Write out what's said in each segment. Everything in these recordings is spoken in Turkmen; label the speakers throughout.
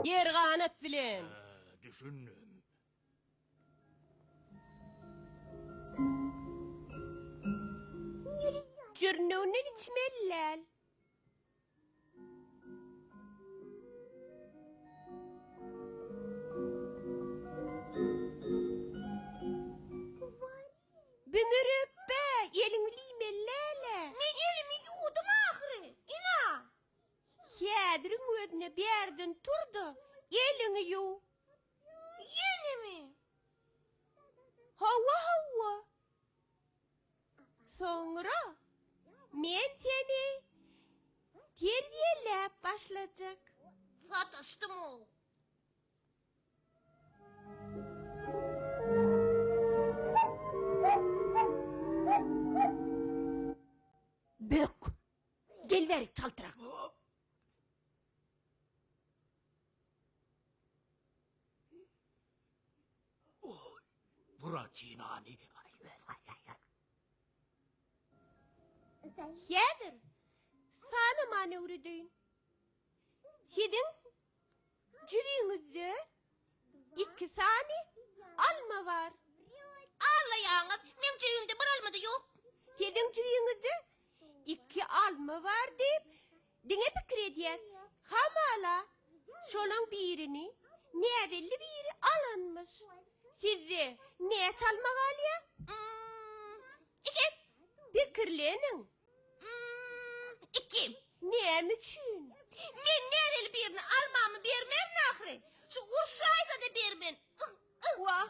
Speaker 1: Ýerganat bilen.
Speaker 2: Hä, düşündim.
Speaker 1: Jürnüginden içmeli däl. Bümürüpbe, eliňi liýmeli däl-ä.
Speaker 3: Men elimi ýuwdum ahyry. Ina!
Speaker 1: Häziriň özünde bärden tur-da, eliňi ýuw.
Speaker 3: Ýenemi?
Speaker 1: Hawa, hawa. Soňra men seni terbiýeläp başlajak.
Speaker 3: Sataşdym-ow.
Speaker 1: Bök! Gel bärik çaltrak.
Speaker 2: Buratinany.
Speaker 1: Häzir sanaman öwredeýin. Siziň jübiňizde iki sany alma bar.
Speaker 3: Allaýaňyz, meň jübimde bir alma-da ýok.
Speaker 1: Siziň jübiňizde iki alma bar diýip, diňe pikir edýäs. Hamala, şolaň birini näbelli biri alanmyş. Sizde näçe alma galýar?
Speaker 3: Iki.
Speaker 1: Pikirleniň.
Speaker 3: Iki.
Speaker 1: Näme üçin?
Speaker 3: Men näbelli birine almamy bermerin ahyry. Şu urşaýsa-da bermen.
Speaker 1: Wah,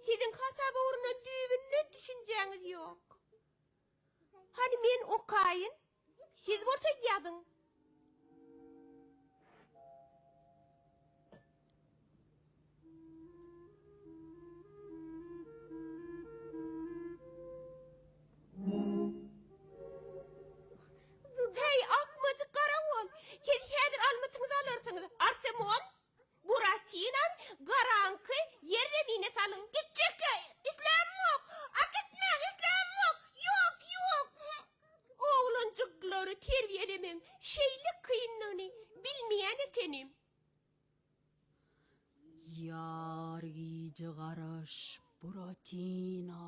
Speaker 1: siziň hasap ugruna düýbünden düşünjäňiz ýok. Hany men okaýyn, siz bolsa ýazyň. Heý, akmajyk garagol, siz häzir almytyňyzy alarsyňyz. Artemon, Buratinam garaňky ýerzemine salyň.
Speaker 3: Gitjek-ä islämok. A gitmäň islämok. Ýok, ýok.
Speaker 1: Oglanjyklary terbiýelemegiň şeýle kyndygyny bilmeýän ekenim.
Speaker 4: Ýar gije garaş, Buratino.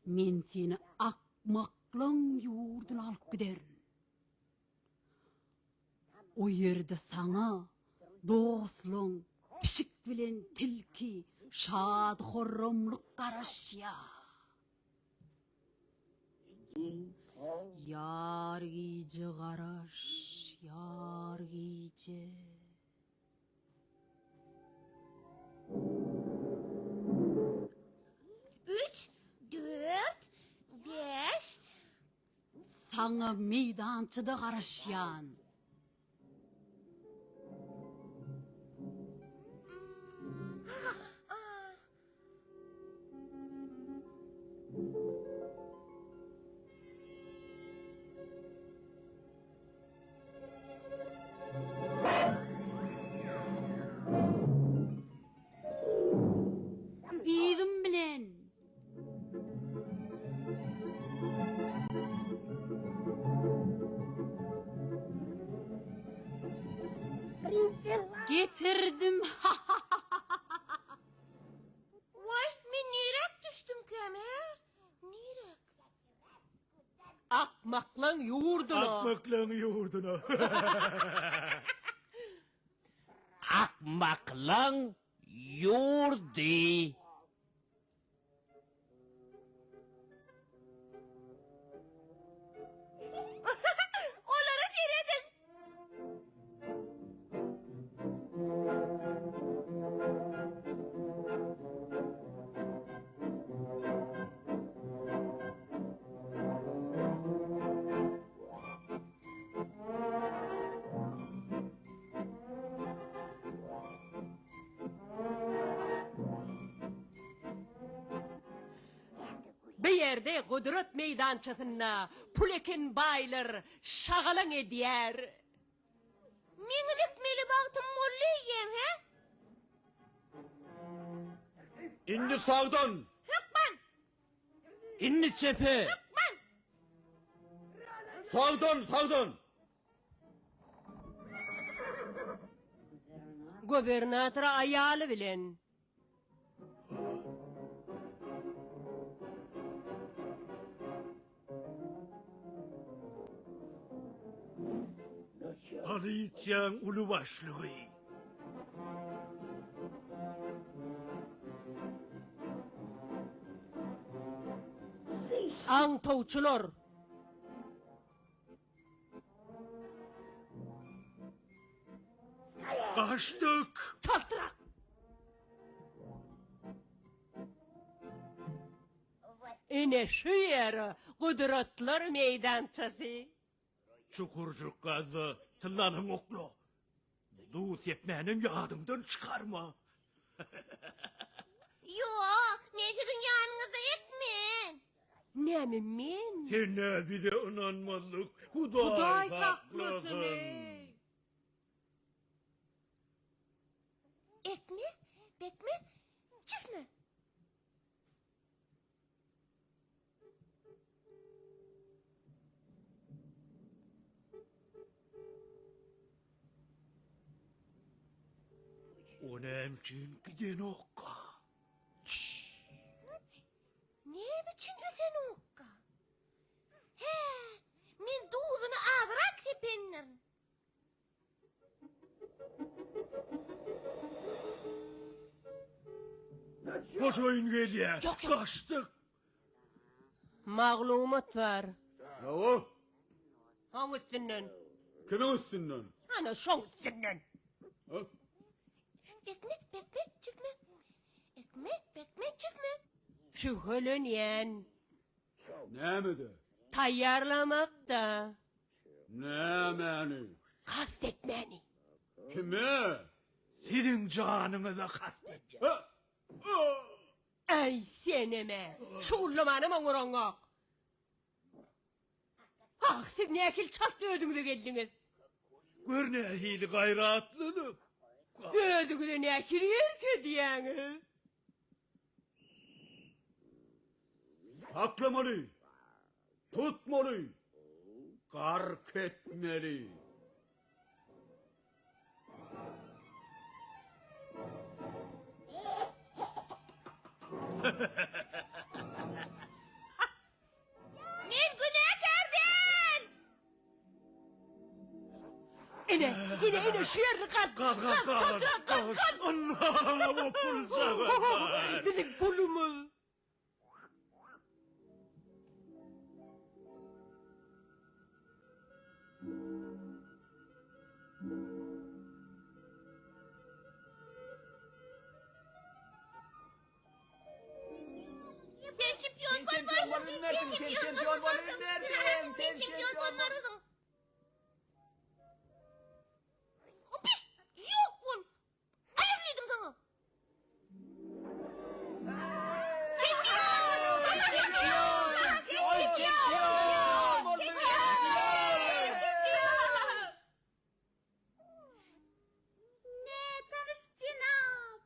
Speaker 4: Men seni akmaklaň ýurduna alyp giderin. O ýerde saňa dostlaň pişik bilen tilki şady-horramlyk garaşýar. Ýar gije garaş, ýar gije.
Speaker 3: Üç, dört, bäş.
Speaker 4: Saňa meýdançada garaşýan. Yzym bilen. Getirdim.
Speaker 3: Waý, men niräk düşdümkäm, hä? Niräk?
Speaker 1: Akmaklaň ýurduna.
Speaker 2: Akmaklaň ýurduna.
Speaker 5: Akmaklaň ýurdy.
Speaker 3: Olara serediň!
Speaker 1: Bu ýerde gudrat meýdançasynda pul eken baýlar şagalaň edýär.
Speaker 3: Meňem ekmeli bagtym boldy eýýäm, hä?
Speaker 6: Indi sagdan!
Speaker 3: Hökman!
Speaker 5: Indi çepe!
Speaker 3: Hökman!
Speaker 6: Sagdan, sagdan!
Speaker 1: Gubernator aýaly bilen.
Speaker 2: Polisiýaň uly başlygy.
Speaker 1: Aňtawçylar.
Speaker 2: Gaçdyk.
Speaker 1: Çaltrak. Ine şu ýer gudratlar meýdançasy.
Speaker 2: Çukurjyk gazda tyllanyň okla. Duz sepmänem ýadyňdan çykarma.
Speaker 3: Ýok, men siziň ýanyňyzda etmen.
Speaker 1: Näme men?
Speaker 2: Sen-ä bize ynanmazlyk, Hudaý
Speaker 1: Hudaý saklasyn,
Speaker 2: saklasyn.
Speaker 1: eý.
Speaker 3: Etme, betme, çüsme.
Speaker 2: O näme üçin gidenokka?
Speaker 3: Näme üçin ösenokka? Hä, men duzuny azrak sependirin.
Speaker 2: Hojaýyn gelýär. Gaçdyk.
Speaker 1: Maglumat bar.
Speaker 6: Hawa.
Speaker 1: Oň üstünden.
Speaker 6: Kimiň üstünden?
Speaker 1: Ana şoň üstünden.
Speaker 6: Ha?
Speaker 3: Ekmek, bekmek, çükme. Ekmek, bekmek, çükme.
Speaker 1: Şübhelenýän.
Speaker 6: Nämede?
Speaker 1: Taýýarlamakda.
Speaker 6: Nämäni?
Speaker 1: Kast etmäni.
Speaker 6: Kime?
Speaker 2: Siziň janyňyza kast edýän.
Speaker 6: Ha?
Speaker 1: Äý, senem-ä. Şugullamanam oňaraňok. Ah, siz nähili çalt özüňize geldiňiz.
Speaker 2: Gör nähili gaýratlylyk.
Speaker 1: Özüňize nähili erk edýäňiz.
Speaker 6: Saklamaly. Tutmaly. Gark etmeli.
Speaker 3: Men günäkär däl!
Speaker 1: Ine, ine, ine şu ýerini gaz.
Speaker 2: Gaz, gaz, gaz,
Speaker 1: gaz, gaz, gaz.
Speaker 2: Allah, o pul zamanlar.
Speaker 1: Biziň pulumyz.
Speaker 3: Sen çempion bolmarsyň. Sen çempion bolmarsyň. Sen çempion bolmarsyň. Opi, ýok bol. Aýyr diýdim saňa. Çempion! Çempion! Çempion! Çempion! Nätanyş jenap!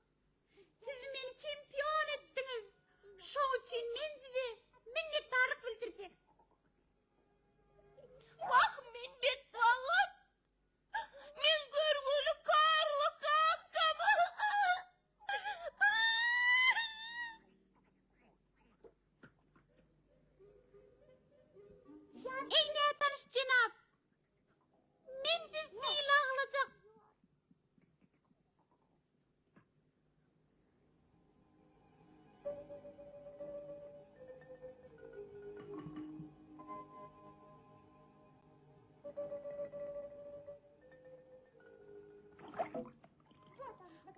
Speaker 3: Siz meni çempion etdiňiz. Şoň üçin men size minnetdarlyk bildirjek. Wah, men betbagt! Men görgüli Karlo kakam! Eý, nätanyş jenap! Men sizi sylaglajak.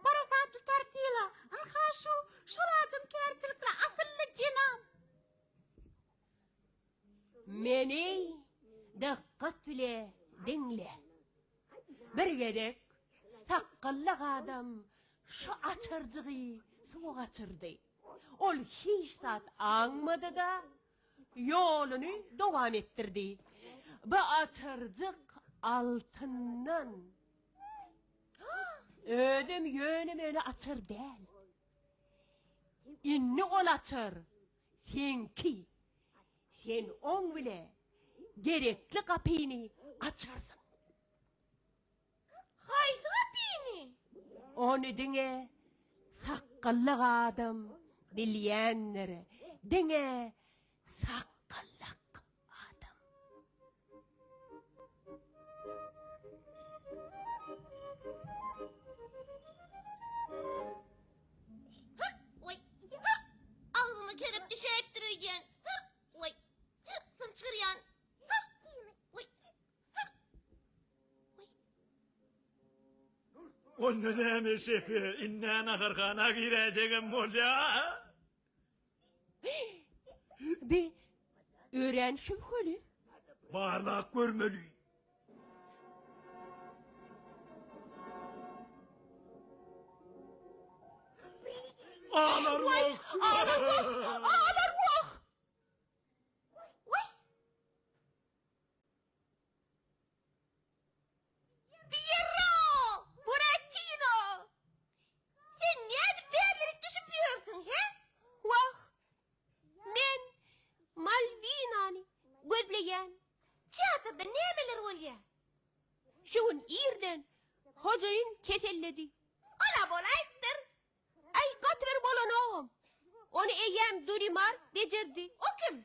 Speaker 3: Parasatly Tortilla, ynha şu, şol adamkärçilikli asylly jenap.
Speaker 1: Meni dykgat bile diňle. Bir gezek sakgally adam şu açarjygy suwa gaçyrdy. Ol hiç zat aňmady-da, ýoluny dowam etdirdi. Bu açarjyk altyndan. Özem ýöne-möne açar däl. Indi ol açar seňki. Sen oň bile gerekli gapyny açarsyň.
Speaker 3: Haýsy gapyny?
Speaker 1: Ony diňe sakgallyk adam bilýändir. Diňe sakgallyk adam.
Speaker 3: Oý, agzyma kerep düşäýipdir öýdýän. Oý, synçgyrýan. Oý.
Speaker 2: Onda näme şepe, indä naharhana giräýsegem bolýa.
Speaker 1: Bi örän şübheli.
Speaker 2: Barlap görmeli. Ağlar wah!
Speaker 1: Ağlar wah! Ağlar wah!
Speaker 3: Piero!
Speaker 1: Buratino!
Speaker 3: Sen nädip bärlerik düşüp ýörsüň, he?
Speaker 1: Wah, men Malwinany gözleýän.
Speaker 3: Teatrda nämeler bolýar?
Speaker 1: Şu gün irden hojaýyn keselledi.
Speaker 3: Ol-a bolaýypdyr.
Speaker 1: Aý, gaty bir bolanogam. Ony eýýäm Durimar bejerdi.
Speaker 3: O kim?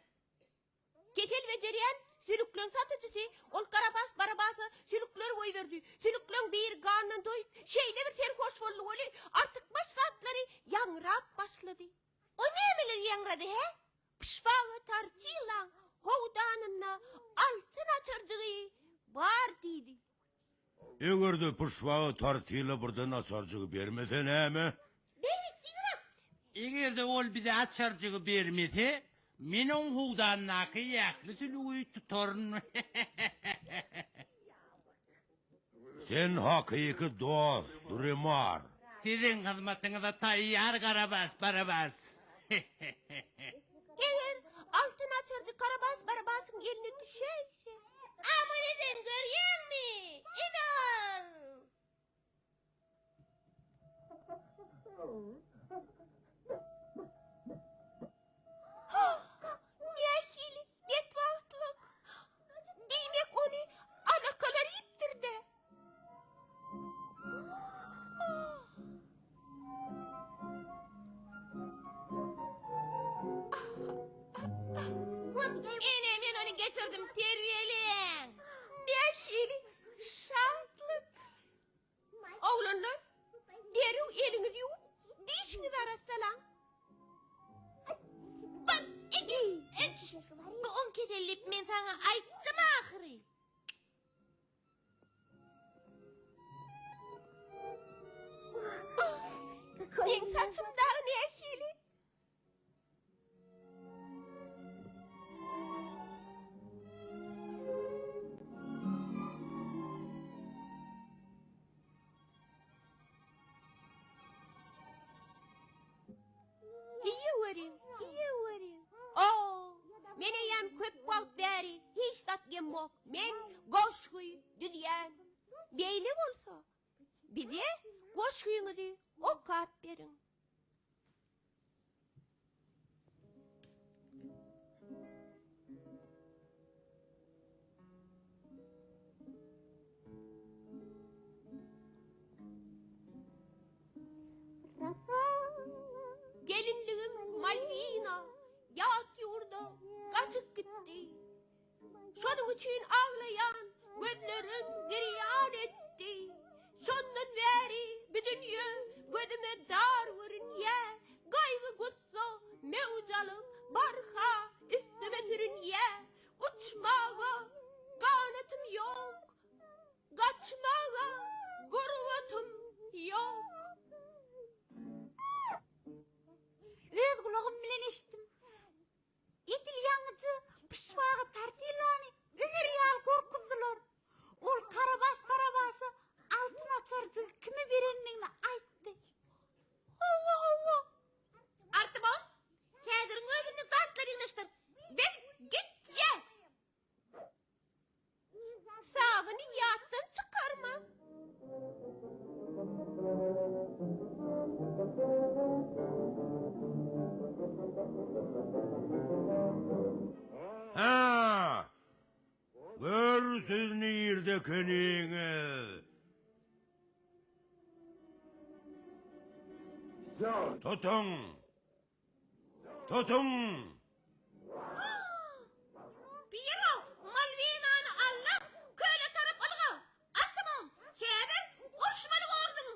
Speaker 1: Kesel bejerýän sülükleň satyjysy ol Karabas Barabasa sülükleri goýberdi. Sülükleň biri gandan doýup, şeýle bir serhoş boldy weli, artykmaç zatlary ýaňrap başlady.
Speaker 3: O nämeler ýaňrady, hä?
Speaker 1: Pyşbaga Tortillaň howdanynda altyn açarjygy bar diýdi.
Speaker 7: Eger-de pyşbaga Tortilla birden açarjygy bermese näme?
Speaker 3: Beýik diýrek.
Speaker 5: Eger-de ol bize açarjygy bermese, men oň howdandaky ähli sülügi tutaryn.
Speaker 7: Sen hakyky dost, Duremar.
Speaker 5: Siziň hyzmatyňyza taýýar, Karabas Barabas.
Speaker 1: Eger altyn açarjy Karabas Barabasyň eline düşäýse.
Speaker 3: A muny sen görýäňmi? Ine ol!
Speaker 1: Nähili betbagtlyk! Diýmek, ony alakalar iýipdir-dä.
Speaker 3: Ene, men ony getirdim, terbiýeleň.
Speaker 1: Nähili şatlyk! Oglanlar, derrew eliňizi ýuwup, dişiňizi arassalaň.
Speaker 3: Bir, iki, üç. Bu on kesellip men saňa aýtdym ahyry.
Speaker 1: Meň saçym dagy nähili? Iýeweriň, iýeweriň. O, men eýýäm köp wagt bäri hiç zat iýemok. Men goşgy düzýän. Beýle bolsa, bize goşgyňyzy okap beriň. Gelinligim Malwina ýat ýurda gaçyp gitdi. Şonuň üçin aglaýan gözlerim girýan etdi. Şondan bäri bu dünýe gözüme dar görünýä, gaýgy-gussa möwj alyp barha üstüme sürünýä. Uçmaga ganatym ýok, gaçmaga gurbatym ýok.
Speaker 3: Öz gulagym bilen eşitdim. Edil ýaňyja pyşbaga tortillany öler ýaly gorkuzdylar. Ol Karabas Barabasa altyn açarjygy kime berendigini aýtdy. Hawa, hawa. Artybam, häziriň özünde zatlar ýygnaşdyr. Biz gitýäs.
Speaker 1: Sabyny ýatdan çykarma.
Speaker 7: Hä! Gör siz nirde ekeniňiz. Tutuň! Tutuň!
Speaker 3: Biro, Malwinany al-da, köle tarap ylga! Atymam, häzir uruşmaly borsuň!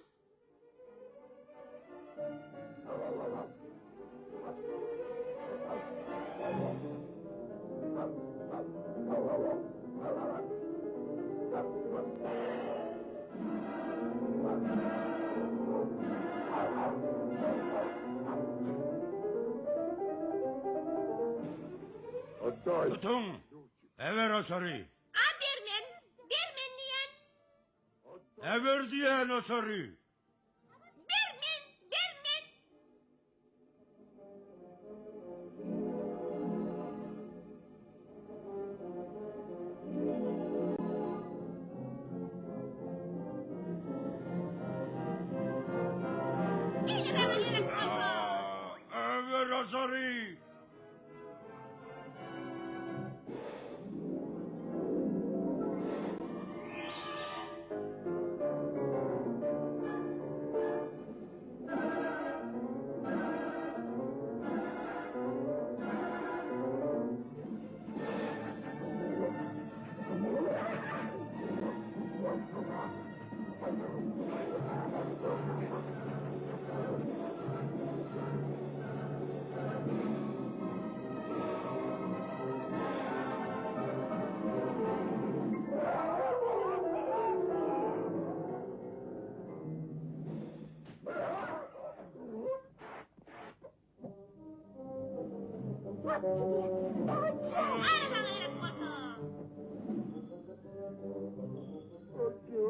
Speaker 7: Tutuň! Äber açary!
Speaker 3: A bermen, bermen diýen.
Speaker 7: Äber diýen açary!
Speaker 3: Bermen, bermen.
Speaker 7: Äber açary!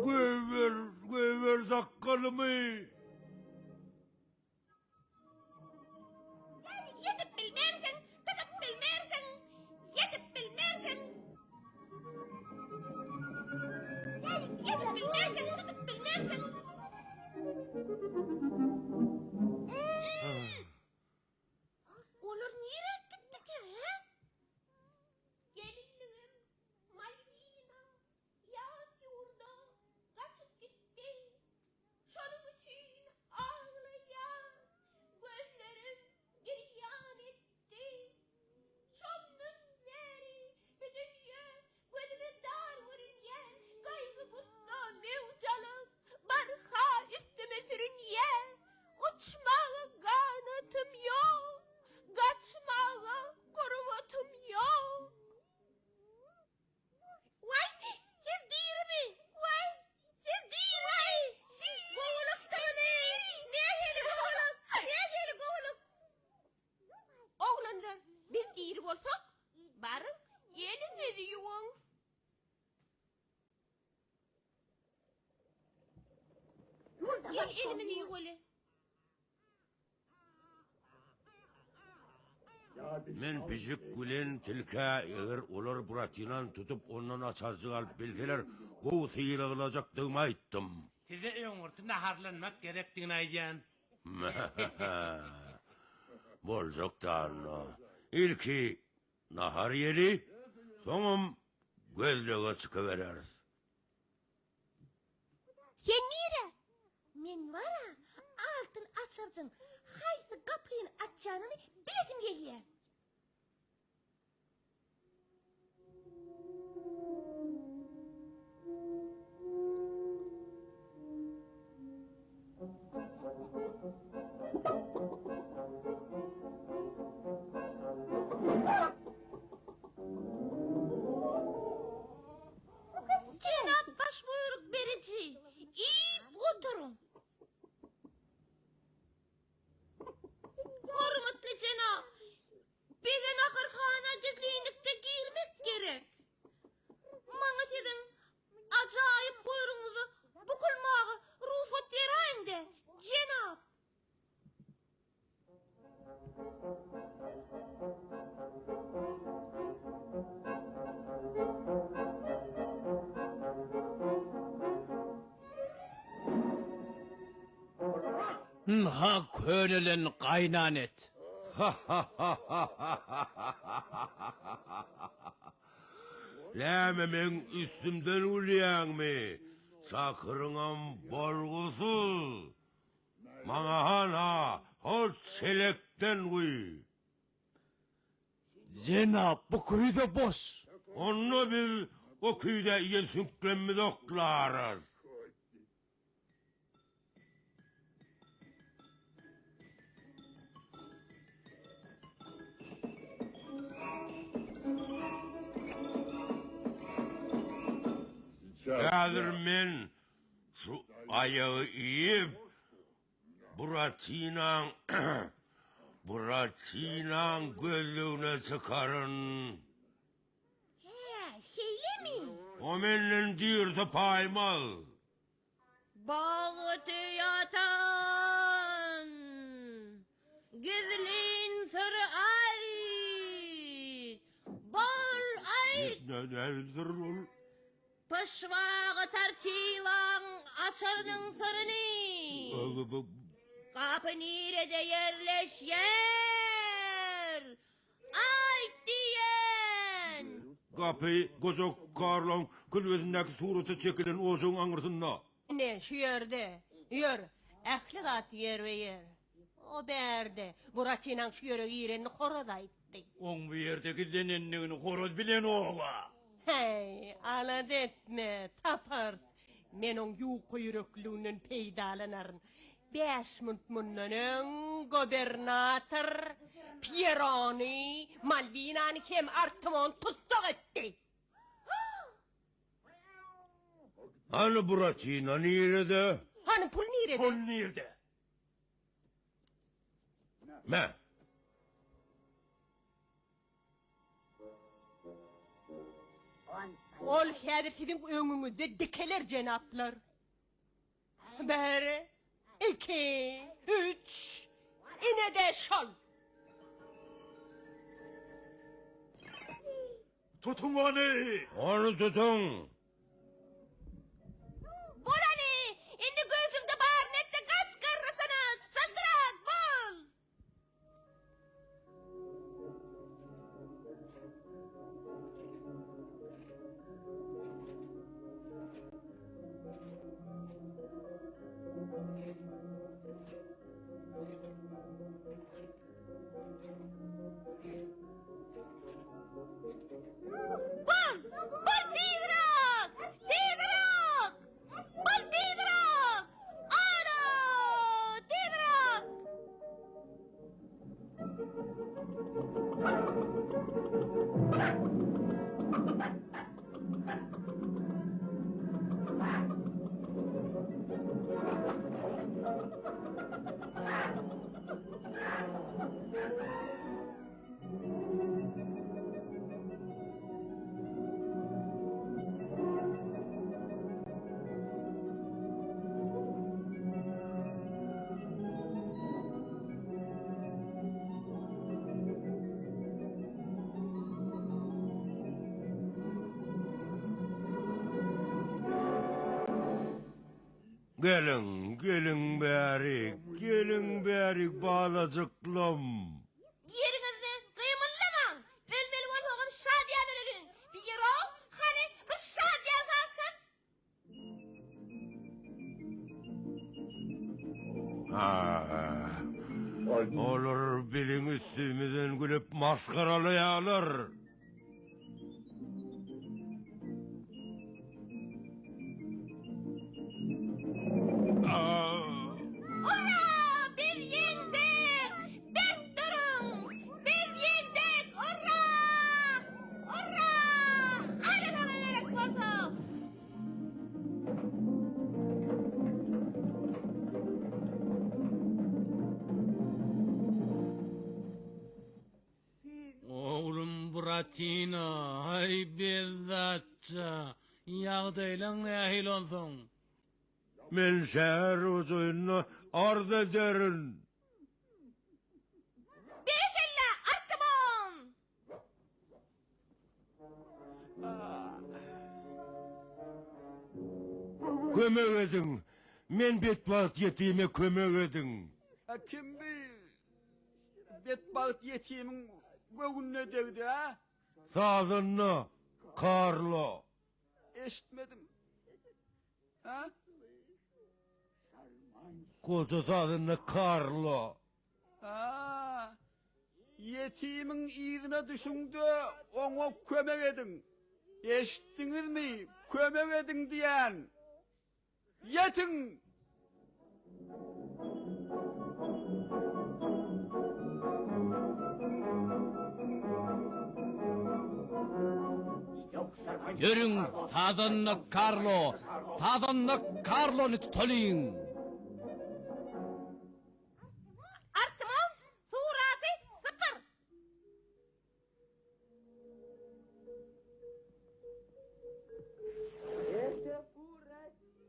Speaker 7: Goýber, goýber sakgalymy!
Speaker 3: Ýetip bilmersiň, tutup bilmersiň, ýetip bilmersiň. Ýetip bilmersiň, tutup bilmersiň. Olar nirä gitdikä, hä?
Speaker 1: Gelinligim Malwina ýat ýurda gaçyp gitdi. Şonuň üçin aglaýan, gözlerim girýan etdi. Şondan bäri bu dünýe gözüme dar görünýär, gaýgy-gussa möwç alyp, barha üstüme sürünýär. Uçmaga ganatym ýok, gaçmaga gurbatym ýok.
Speaker 3: Waý, siz dirimi? Waý, siz dirimi? Gowulyk dogany! Nähili gowulyk? Nähili gowulyk?
Speaker 1: Oglanlar, biz diri bolsak, baryň, eliňizi ýuwuň. Gel, elimizi ýuwaly.
Speaker 7: Men pişik bilen tilkä eger olar Buratinany tutup ondan açarjyk alyp bilseler gowy sylaglajakdygymy aýtdym.
Speaker 5: Size öňürti naharlanmak gerekdigini aýdýan.
Speaker 7: Boljak danda. Ilki nahar iýeli, soňam gözlege çykybereris.
Speaker 1: Sen nirä?
Speaker 3: Men bar-a, altyn açarjyň haýsy gapyny açjanyny bilesim gelýär. Jenap baş buýruk beriji, iýip oturyň. Hormatly jenap, bize naharhana gizlinlikde girmek gerek. Maňa siziň ajaýyp buýrugyňyzy bukulmaga rugsat beräýiň-de, jenap.
Speaker 5: Ynha könelen gaýnan et.
Speaker 7: Näme meň üstümden gülýäňmi? Çakyryňam bolgusyz. Maňa hana! Çelekden guý.
Speaker 5: Jenap, bu küýze boş.
Speaker 7: Onda biz o küýzä iýen süňklerimizi oklarys. Häzir men şu aýagy iýip, Buratinaň Buratinaň gözlegine çykaryn.
Speaker 3: Hä, şeýlemi?
Speaker 7: O menden diri tapaýmaz.
Speaker 3: Bagty ýatan gizlin syry aýt, bol aýt!
Speaker 7: Nähili syr ol?
Speaker 3: Pyşbaga tortillaň açarynyň syryny. Gapy nirede ýerleşýär? Aýt diýen!
Speaker 7: Gapy goja Karloň külbesindäki surata çekilen ojagyň aňyrsynda.
Speaker 1: Ine, şu ýerde. Ýör, ähli zat ýerbe-ýer. O bärde. Buratinaň şu ýere girenini horaz aýtdy.
Speaker 2: Oň bu ýerde gizlenendigini horaz bilenog-a.
Speaker 1: Häý, alada etme, taparys. Men oň ýuka ýürekliginden peýdalanaryn. Bäş munt mundan öň gubernator Pýerony, Malwinany hem Artymony tussag etdi.
Speaker 7: Hany Buratino nirede?
Speaker 1: Hany pul nirede?
Speaker 2: Pul nirde?
Speaker 7: Me.
Speaker 1: Ol häzir siziň öňüňizde dikeler, jenaplar. Bir, iki, üç, ine-de şol!
Speaker 2: Tutuň ony!
Speaker 7: Ony tutuň!
Speaker 3: Bol hany, indi güýjüňde baryny et-de gaç garrasana, çaltrak bol! Bol! Bol tizräk! Tizräk! Bol tizräk! Ana! Tizräk!
Speaker 7: Geliň, geliň bärik, geliň bärik balajyklam.
Speaker 3: Ýeriňizde gymyldamaň! Ölmeli bolsagam şadyýan öleliň! Pýero, hany, bir şadyýan saz çal!
Speaker 7: Olar biziň üstümizden gülüp masgaralaýarlar.
Speaker 3: Ura! Biz ýeňdik! Berk duruň! Biz ýeňdik! Ura! Ura! Aýlan saňa gerek bolsa!
Speaker 5: Oglum Buratino, haý bezzatja, ýagdaýlaň nähili onsoň?
Speaker 7: Men şäher hojaýynyna arz ederin.
Speaker 3: Berekella, Artymon!
Speaker 7: Kömek ediň! Men betbagt ýetime kömek ediň!
Speaker 6: Kim bi betbagt ýetimiň göwnüne degdi, a?
Speaker 7: Sazanda Karlo.
Speaker 6: Eşitmedim. Ha?
Speaker 7: Goja sazanda Karlo.
Speaker 6: A, ýetimiň yzyna düşüň-de, oňa kömek ediň. Eşitdiňizmi, kömek ediň diýýän. Ýetiň!
Speaker 8: Ýörüň, sazanda Karlo, sazanda Karlony tutalyň!
Speaker 3: Artymow, suraty sypyr!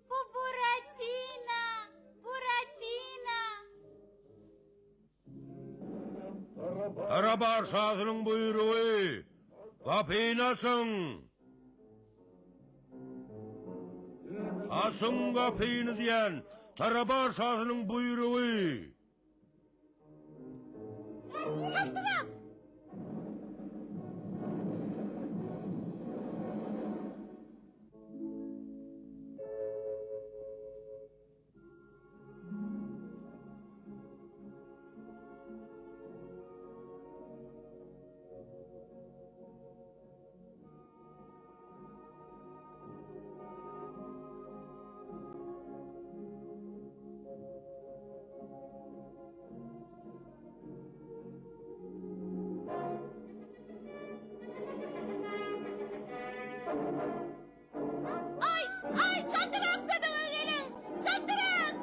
Speaker 3: Bu Buratina! Buratina!
Speaker 7: Tarabar şasynyň buýrugy, Gapyny açyň! Açyň gapyny diýen, Tarabar şasynyň buýrugy!
Speaker 3: Çaltrak! Ay, ay çaltrak kömege geliň! Çaltrak!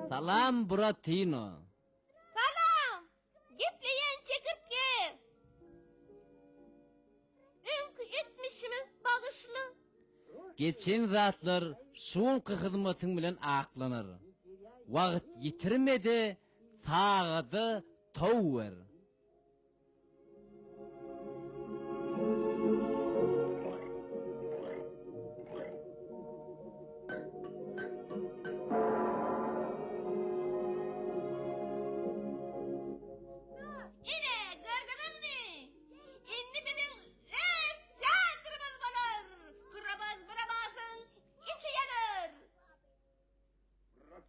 Speaker 8: Salam Buratino.
Speaker 3: Salam! Gepleýän çekirtge! Öňki etmişimi bagyşla.
Speaker 8: Geçen zatlar şu günki hyzmatyň bilen aklanar. Wagt ýitirme-de, sagada tow ber.
Speaker 3: Ine, gördüňizmi? Indi biziň öz teatrymyz bolar! Gurabaz Burabazyň içi ýanar!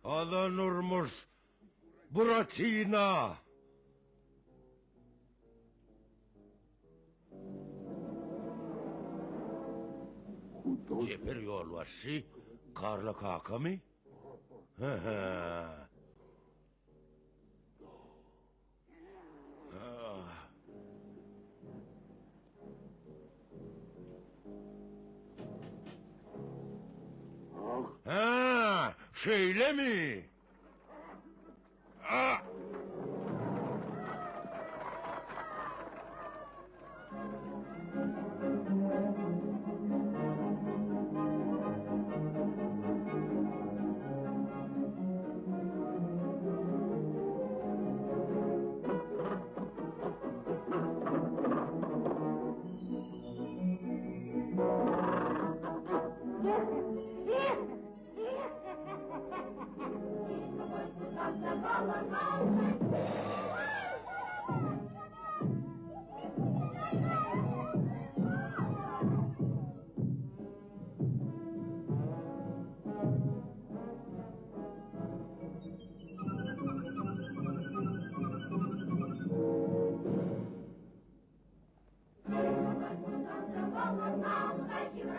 Speaker 7: Azan urmuş Buratina! Çeper ýolbaşçy Karla kakamy? Hä-hä. Ha, şeýlemi? Ah!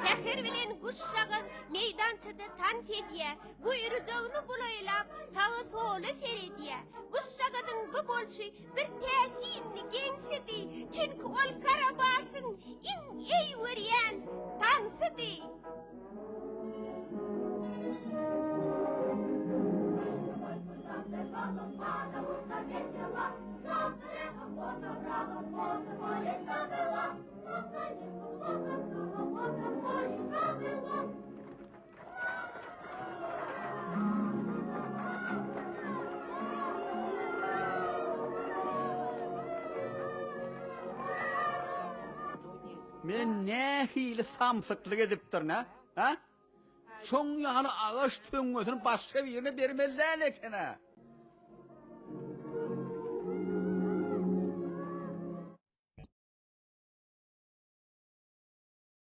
Speaker 1: Säher bilen guşjagaz meýdançada tans edýär, guýrujagyny bulaýlap, saga-sola seredýär. Guşjagazyň bu bolşy bir täsinli geňsidi, çünki ol Karabasyň iň eý görýän tansydy.
Speaker 6: Men nähili samsyklyk edipdirin-ä? Hä? Şoň ýaly agaç töňňesini başga birine bermeli däl eken-ä.